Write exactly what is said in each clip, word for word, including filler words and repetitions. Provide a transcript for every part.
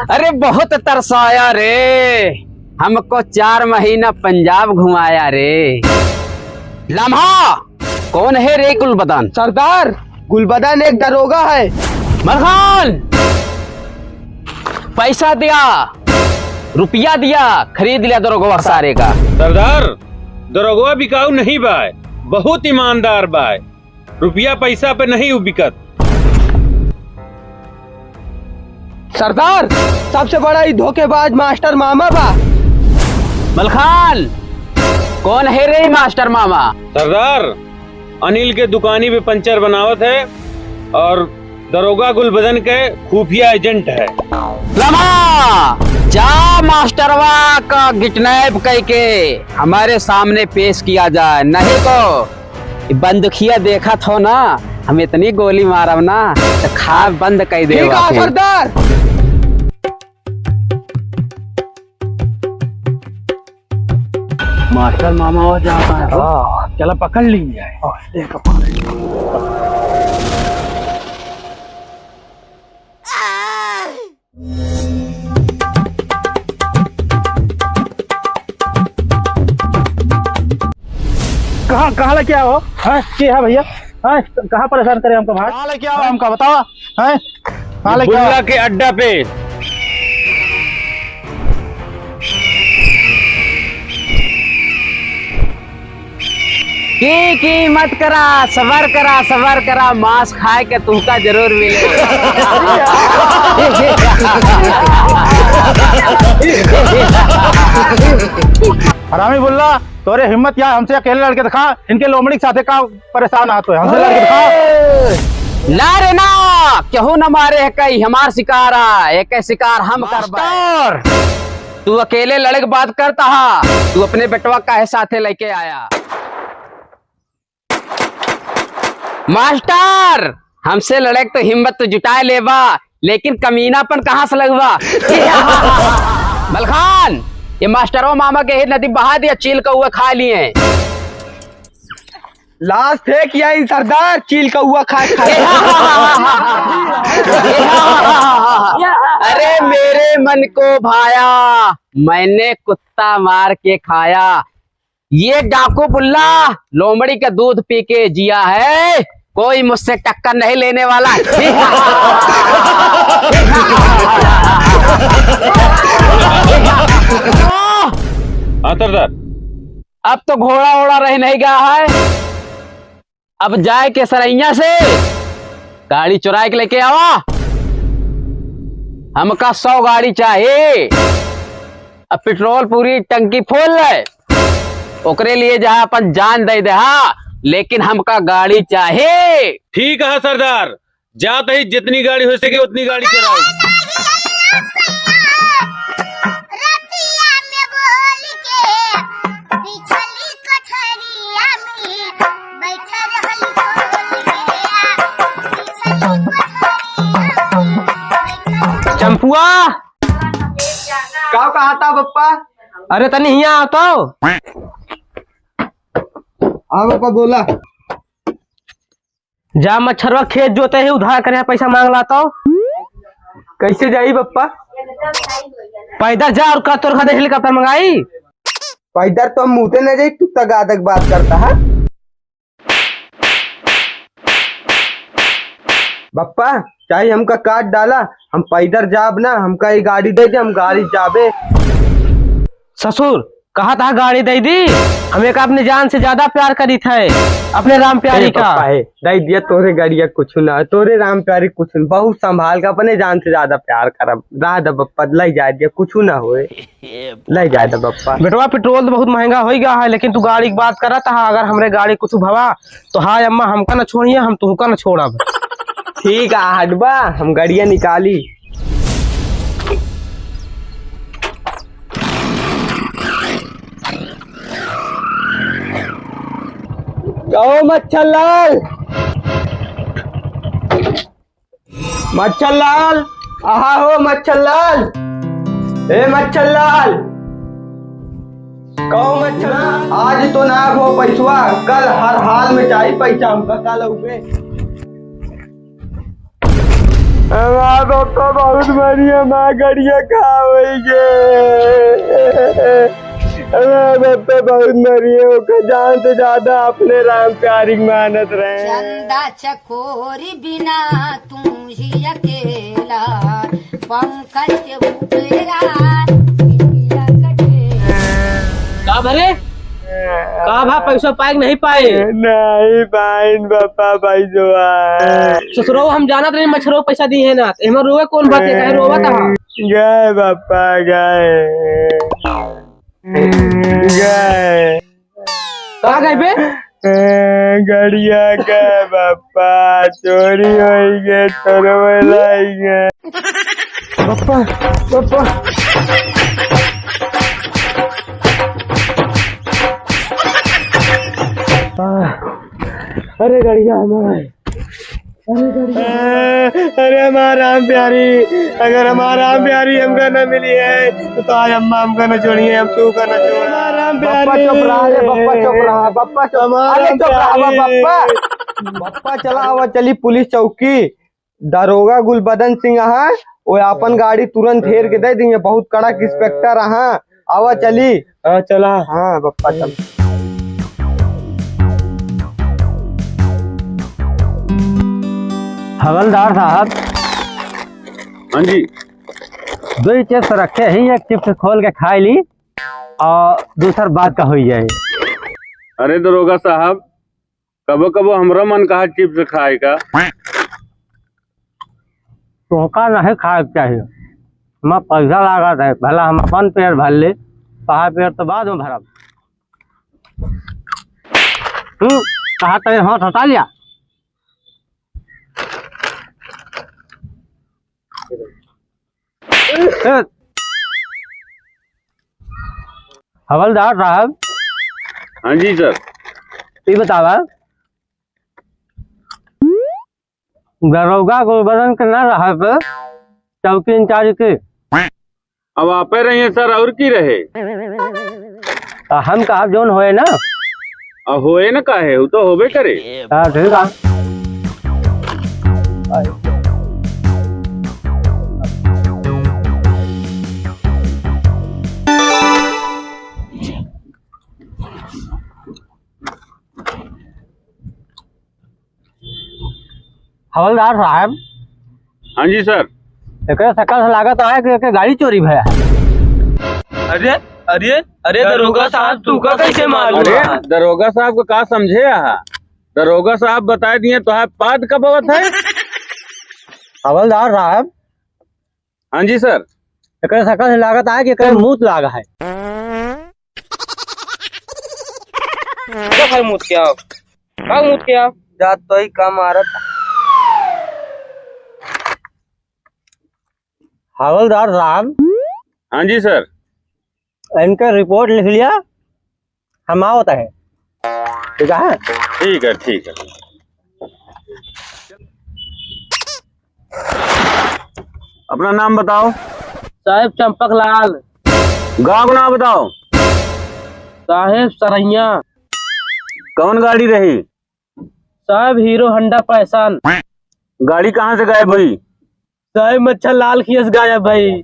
अरे बहुत तरसाया रे, हमको चार महीना पंजाब घुमाया रे। लम्हा, कौन है रे गुलबदन? सरदार, गुलबदन एक दरोगा है। मलखान, पैसा दिया, रुपया दिया, खरीद लिया दरोगवा सारे का। सरदार, दरोगवा बिकाऊ नहीं बाय, बहुत ईमानदार बाय, रुपया पैसा पे नहीं उ बिकत। सरदार, सबसे बड़ा ई धोखेबाज मास्टर मामा बा। मलखान, कौन है रे मास्टर मामा? सरदार, अनिल के दुकानी पे पंचर बनावत है और दरोगा गुलबदन के खुफिया एजेंट है। लम्हा, जा मास्टरवा का किडनैप करके हमारे सामने पेश किया जाए, नहीं तो ई बंदूकिया देखत हो ना, हम इतनी गोली मारब ना, तो खाब बंद कर देब ठीक है, आपके। सरदार। मास्टर मामा वो जाता है। हाँ। चला पकड़ ली जाए। हाँ, ये तो पकड़ ली। कहाँ, कहाँ लेके आओ? हैं? के है भैया? हैं? कहाँ परेशान करे हमको भाई? कहाँ लेके आओ हमका, बताओ। हैं? कहाँ लेके आओ? बुल्ला के अड्डा पे। की, की मत करा, सबर करा, सबर करा, मांस खाए के तुहका जरूर मिले। हरामी बुल्ला, तोरे हिम्मत क्या, हमसे अकेले लड़के दिखा, इनके लोमड़ी के साथे का परेशान आ तो है, हमसे लड़के दिखा। ना रे ना, केहू न मारे है कई, हमार शिकार आ, एक शिकार हम करबे। मास्टर! तू अकेले लड़े के बात करता हा, तू अपने बेटवा काहे साथे लेके आया? मास्टर, हमसे लड़े के तो हिम्मत तो जुटाए लेबा, लेकिन कमीनापन कहाँ से लगवा? मलखान, ये मास्टरो मामा के ही नदी बहा दिया, चील कौआ खा लिए। लाश फेंक आई सरदार, चील कौआ खाए खाए। अरे मेरे मन को भाया, मैंने कुत्ता मार के खाया। ये डाकू बुल्ला लोमड़ी का दूध पी के जिया है, कोई मुझसे टक्कर नहीं लेने वाला। हाँ सरदार। अब तो घोड़ा ओड़ा रह नहीं गया है, अब जाए के सरैया से गाड़ी चुराए के लेके आवा। हमका सौ गाड़ी चाही। अब पेट्रोल पूरी टंकी फुल है, ओकरे लिए जहाँ अपन जान दे दे, हाँ, लेकिन हमका गाड़ी चाही। ठीक है सरदार, जात ही जितनी गाड़ी हो सके उतनी गाड़ी चुराओ। चंपुआ, का कहा था बप्पा? अरे तनी हियाँ आओ तो। हाँ बप्पा बोला। जा मच्छरवा खेत जोते ही उधार करे पैसा मांग ला तो। कैसे जाई बप्पा? पैदल जा और का तोर खातिर हेलीकॉप्टर मंगाई? पैदल तो हम मुते न जाई, तू तगादक बात करता है। बप्पा, चाहे हमका काट डाला, हम पैदल जाब ना, हमका ये गाड़ी दे दे, हम गाड़ी जाबे। ससुर, कहा था गाड़ी दे दी, हम एक अपने जान से ज्यादा प्यार करी थे, अपने राम प्यारी अरे का। पप्पा है, दे दिया तोरे गाड़िया कुछ ना, तोरे राम प्यारी कुछ ना, बहुत संभाल के अपने जान से ज्यादा प्यार करब। रह दे बप्पा, ले जाए दिया, कुछ ना होए। ले जाए दे बप्पा। बेटवा, पेट्रोल तो बहुत महंगा हो गया है, लेकिन तू गाड़ी की बात करत हा, अगर हमरे गाड़ी कुछ भवा तो हाय अम्मा, हमका न छोड़िए, हम तुहका न छोड़ब। ठीक है, हटबा, हम गाड़िया निकाली। कहो मच्छर लाल, मच्छर लाल, आहा हो मच्छर लाल, ए मच्छर लाल, कहो मच्छर लाल, आज तो ना हो पैसवा, कल हर हाल में चाही पैसा हमका, कल अउबे। हमार पप्पा बहुत बढ़िया, हमार गड़िया का होई गे। हमार पप्पा बहुत बढ़िया, ओकर जान से ज्यादा अपने राम प्यारी के मानत रहे। चंदा चकोरी बिना तू ही अकेला, पंकज के ऊपरा दुनिया कटे। का भरे? का भा, पैसा पाए कि नहीं पाए? नहीं पाइन बापा, पैसवा। ससुरो, हम जानत रहे मच्छरो पैसा दी है ना, तो एमे रोवे कौन बात है, काहे रोवत हा? गए बापा, गए। गए। कहाँ गए बे? ए, गड़िया के बापा, चोरी होई गे, चोरवे लाई गे। बापा, बापा। आ, अरे गड़िया हमार। अरे, अरे हमार राम प्यारी, अगर हमार राम प्यारी हमका न मिली है, तो, तो आज अम्मा हमका न छोड़ी है, हम तू का न छोड़। हमार राम प्यारी। बप्पा चुप रहा रे, बप्पा चुप रहा, बप्पा चुप। हमार अरे राम चुप रहा, प्यारी। बप्पा। बप्पा चला, आवा चली पुलिस चौकी। दरोगा गुलबदन सिंह है, वो आपन गाड़ी तुरंत हेर के दे दिए, बहुत कड़क इंस्पेक्टर है। आवा चली। हाँ, चला। हाँ, बप्पा चल। हवलदार साहब। हाँ जी। दो ही चिप्स रखे हैं, एक चिप्स खोल के खाई ली और दूसर बाद का होई जाए। अरे दरोगा साहब, कबो कबो हमरो मन कहा चिप्स खाए का। तोहका नहीं खाए के चाहिए, हमार पैसा लागत है, भला हम अपन पेट भर ले, तोहार पेट तो बाद में भरब। हम्म, कहा तेरे हाथ हटा लिया। ए, हवलदार साहब। हाँ जी सर। ये बतावा, दरोगा गुलबदन के ना रहे पे चौकी इंचार्ज के? अब आपे रहिए सर, और की रहे? आ, हम कहा जौन होए ना। आ, होए ना काहे, वो तो होबे करे। हाँ, ठीक है। हवलदार साहब। हाँ जी सर। एकरे शकल से लागत है कि एके गाड़ी चोरी भया। अरे, अरे, अरे, दरोगा साहब, तू का कैसे मालूम अरे, है? दरोगा साहब को का समझे आहा? दरोगा साहब बताए दिए, तोहार पाद कब आवत है? हवलदार साहब। हाँ जी सर। एकरे शकल से लागत है कि एकरे मूत लाग है। का भाई मूत क्या? का मूत क्या? जात तो ही का मारत। हवलदार साहब। हाँ जी सर। इनका रिपोर्ट लिख लिया, हम आवत है। ठीक है? ठीक है, ठीक है। अपना नाम बताओ। साहेब चंपक लाल। गाँव का नाम बताओ। साहेब सरैया। कौन गाड़ी रही? साहेब हीरो होंडा पैशन। गाड़ी कहाँ से गायब हुई? साहेब मच्छर लाल खियस गायब भई।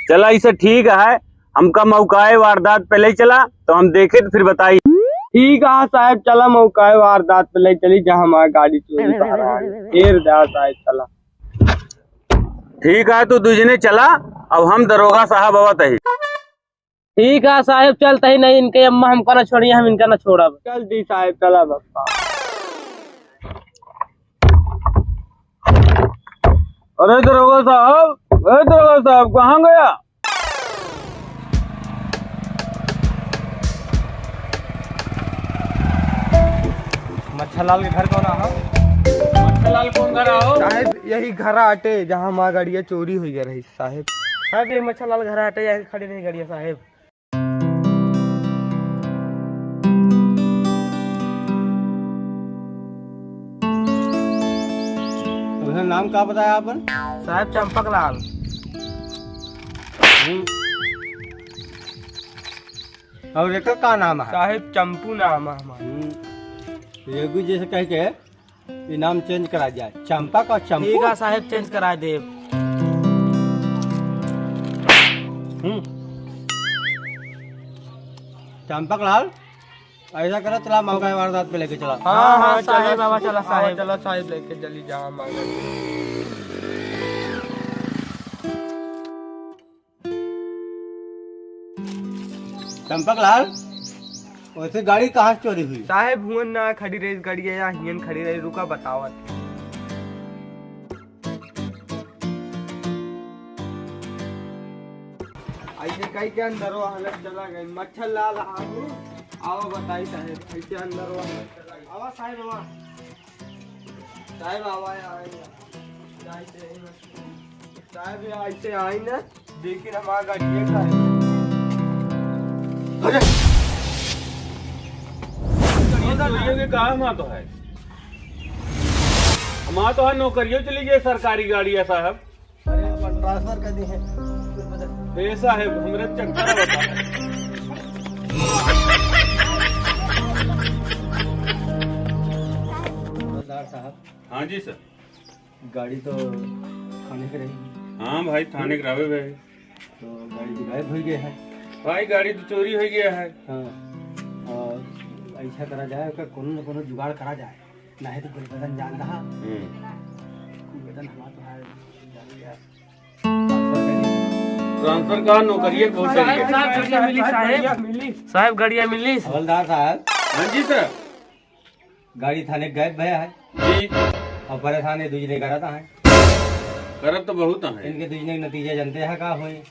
चला, इसे ठीक है, हमका मौकाए वारदात पे ले चला, तो हम देखे तो फिर बताई। ठीक है साहेब, चला मौकाए वारदात पे ले चली, जहाँ हमार गाड़ी चोरी भा रहा है। ढेर दया साहेब, चला। ठीक है, तू दुजने चला, अब हम दरोगा साहब आवत ही। ठीक है साहेब, चलते ही नहीं, इनके अम्मा हमको ना छोड़िए, हम इनका ना छोड़ब। चल दी साहेब, चला बप्पा। अरे दरोगा साहब, अरे दरोगा साहब, कहाँ गया? मच्छरलाल के घर कौन आहा? मच्छरलाल कौन घर आहो? साहेब, यही घर आटे, जहाँ हमार गाड़िया चोरी हुई रही साहेब। साहेब, ये मच्छरलाल घर आटे, यही खड़ी रही गाड़िया साहेब। नाम का बताया आपन? साहेब चंपक लाल। हम्म। और एकर का नाम है? साहेब चंपू नाम है हमार। हम्म। एगो जैसे कह के ये नाम change करा जाए, चंपक और चंपू। ठीक है साहेब, change करा देब। हम्म। चंपक लाल, ऐसा करो, चला मौका वारदात पे लेके चला। हाँ, हाँ, हाँ, साहेब, चला, बाबा, चला, आवा, साहेब। चला, साहेब, लेके चली जा, मांगल। चंपक लाल, वैसे गाड़ी कहाँ से चोरी हुई? साहेब, हुअन ना खड़ी रही गाड़ी, या हियन खड़ी रही, रुका बतावत। ऐसे कई के अंदर वो हालत चला गई। मच्छर लाल आगू, आवा बताई साहेब, ऐसे अंदर वो हालत चला गई। आवा साहेब, आवा। साहेब, आवा, आवा, आवा। साहेब, ऐसे आई ना, लेकिन हमारा गाड़ी ये का है? अरे! ये तो ये के कहा हमारा तो है? हमारा तो है, नौकरियों चली गई सरकारी गाड़ी है साहब। अरे, अपन transfer कर दी है। पैसा है, हमरे चक्कर होता है। हवलदार साहब। हाँ जी सर। गाड़ी तो थाने के रही। हाँ भाई, थाने के रहबे भाई। तो गाड़ी तो गायब होइ गया है। भाई, गाड़ी तो चोरी होइ गया है। हाँ, और ऐसा करा जाए, ओकर कोनो न कोनो जुगाड़ करा जाए, नहीं तो कोई बदन जान रहा। हम्म। कोई बदन हमार तो है, जान गया। Transfer का नौकरिये बहुत साहेब, साहेब, गाड़िया मिली, साहेब। साहेब, गाड़िया मिली। हवलदार साहब। हाँ जी सर। गाड़ी थाने गायब भया है। जी। और परेशान है, दूसरे करत है। करत तो बहुत है। इनके दूसरे के नतीजे जानते हैं का होई?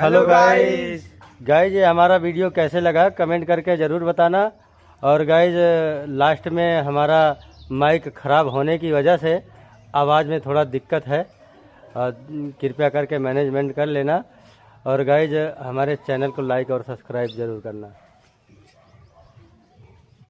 Hello guys। Guys, ये हमारा video कैसे लगा, comment करके ज़रूर बताना। और guys, last में हमारा mic ख़राब होने की वजह से आवाज़ में थोड़ा दिक्कत है, और कृपया करके management कर लेना। और guys, हमारे channel को like और subscribe ज़रूर करना।